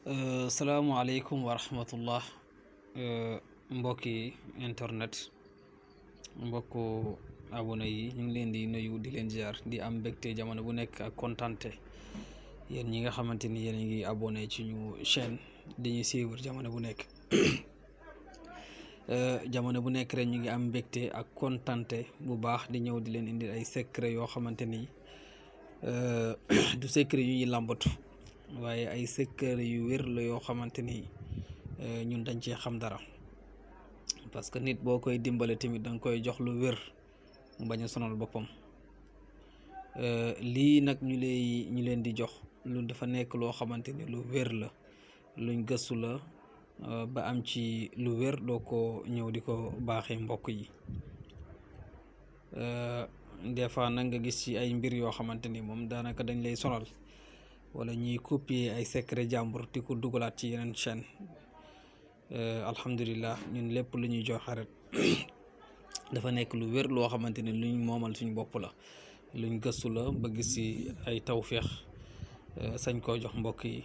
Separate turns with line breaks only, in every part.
Salaamaaleykum wa rahmatullah mbokki internet mbokku abonné yi ñu ngi leen di nuyu di leen ziar di am mbégte jamono bu nekk ak kontante yéen ñi nga xamante ni yéen a ngi abonné ci ñu chaîne di ñu suivre jamono bu nekk jamono bu nekk rek ñu ngi am mbégte ak kontante bu baax di ñëw di leen indi ay secret yoo xamante ni du secret yu ñuy làmbatu waaye ay secret yu wér la yoo xamante ni ñun dañ cee xam dara parce que nit boo koy dimbale tamit danga koy jox lu wér mu bañ a sonal boppam. lii nag ñu leen di jox lu dafa nekk loo xamante ni lu wér la luñ gëstu la ba am ci lu wér doo ko ñëw di ko baaxee mbokk yi. des fois nag nga gis ci ay mbir yoo xamante ni moom daanaka dañ lay sonal wala ñuy copier ay secret jàmbur di ko dugalaat ci yeneen chaîne. alhamdulilah ñun lépp lu ñuy jox xarit dafa nekk lu wér loo xamante ni luñ moomal suñ bopp la luñ gëstu la ba gis ci ay tawféex sañ koo jox mbokk yi.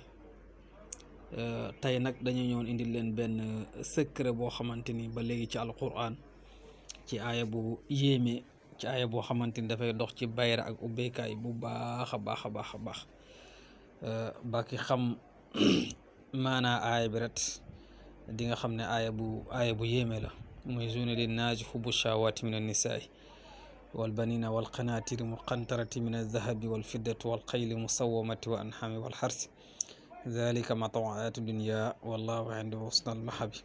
tey nag dañu ñëwoon indil leen benn secret boo xamante ni ba léegi ci alquran ci aaya bu yéeme ci aaya boo xamante ni dafay dox ci bayra ak ubbeekaay bu baax a baax a baax a baax ba ki xam maanaa aaya bi ret di nga xam ne aaya bu yéeme la muy zuyina linnaasi hubbu shahawaati min annisaai walbanina walqanaatiri muqantarati min alzahabi walfiddati walxayli musawamati wa anxaami walxarsi dalika mataa ayaatu dunia wallahu indahu husnal mahabi.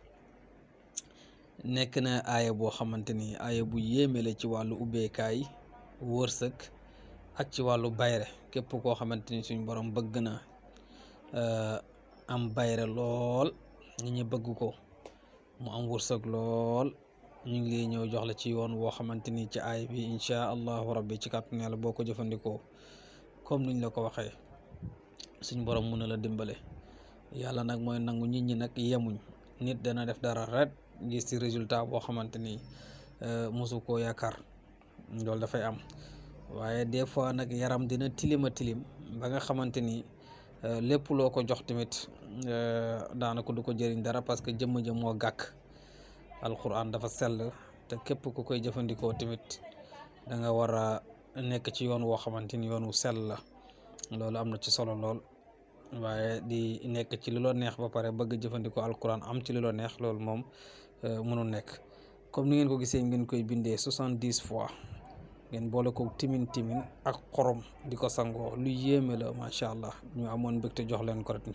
nekk na aaya boo xamante ni aaya bu yéeme la ci wàllu ubbeekaay wërsëg ak ci wàllu bayre képp koo xamante ni suñ borom bëgg na am bayre lool ñi ñu bëgg ko mu am wërsëg lool ñu ngi lay ñëw jox la ci yoon woo xamante ni ci aaya bi incha allahu rabbi ci kàttanu Yàlla boo ko jëfandikoo comme niñ la ko waxee suñ borom mun na la dimbale. yàlla nag mooy nangu nit ñi nag yemuñ nit dana def dara rek gis ci résultat boo xamante ni mosu koo yaakaar loolu dafay am waaye des fois nag yaram dina tilima tilim ba nga xamante ni lépp loo ko jox tamit daanaka du ko jëriñ dara parce que jëmm jëm moo gàkk. alquran dafa sell te képp ku koy jëfandikoo tamit da nga war a nekk ci yoon woo xamante ni yoon wu sell la loolu am na ci solo lool. waaye di nekk ci lu la neex ba pare bëgg jëfandikoo alquran am ci lu la neex loolu moom mënul nekk. comme ni ngeen ko gisee ngeen koy bindee 70 fois ngeen boole ko timin ak xorom di ko sangoo lu yéeme la macha allah ñu amoon mbégte jox leen ko rek.